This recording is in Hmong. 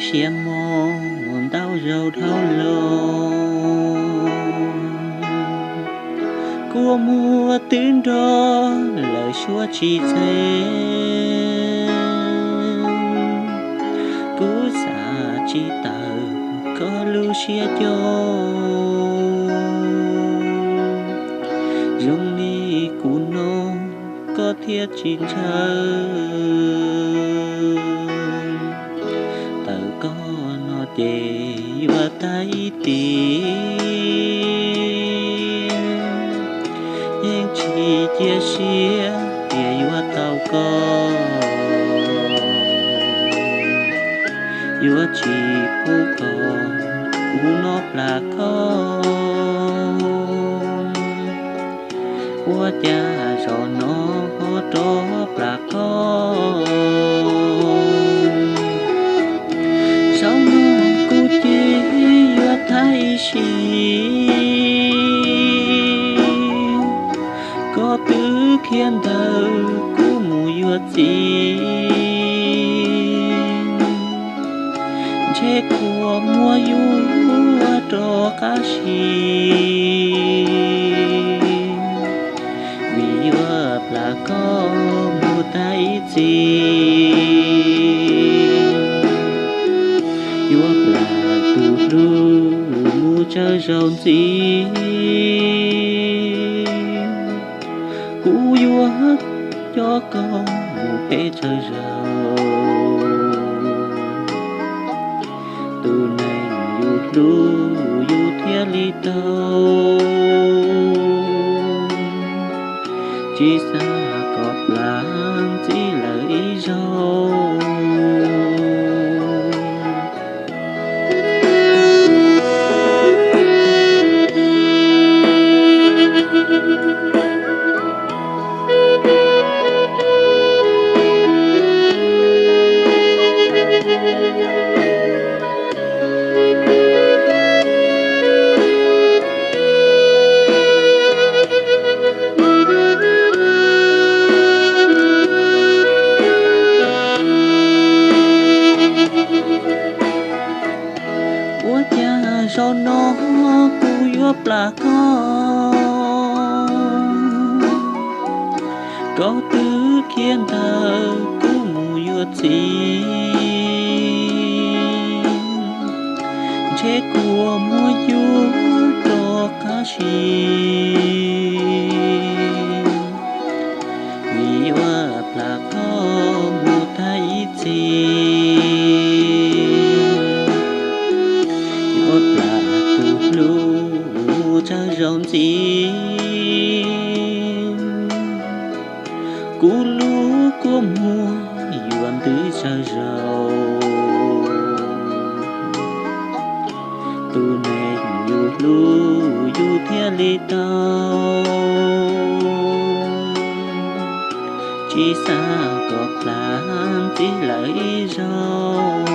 siab mob ntau zaus dhau los, kua muag twb nrog lawm suab tsis txheeb. Kuv xav tsis tawm koj lub siab coj, zoo li kuv no koj thiaj tsis ntshaw. Tawm koj no ces yuav tag ib tiam, yeej tsis cia siab tias yuav tau koj, yuav tsis pub koj kuv noj plas koj. Ua cas zaum no ho rov plas koj? Zaum no kuv ces yuav thab ib sim, koj twb khiav ntawd kuv mus yuav txiv, ntshe kua muag yuav rov qab sim, vim yuav plas koj mus tag ib txhis, yuav plas tus hlub mus tsawg zaus ntxiv. Kuv yuav coj koj mus peb tsawg zaus, tus neeg yus hlub yus thiaj li tau. Tsis xav kom plas ntxiv lawm ib zaug. Ua cas zaum no kuv yuav plas koj? Koj twb khiav ntawd kuv mus yuav txiv, ntshe kua muag yuav rov qab sim, vim yuav plas koj mus tag ib txhis, yuav plas tus hlub mus tsawg zaus ntxiv. Kuv lub kua muag yuav ntws tsawg zaus, tus neeg yus hlub yus thiaj li tau. Tsis xav kom plas ntxiv lawm ib zaug.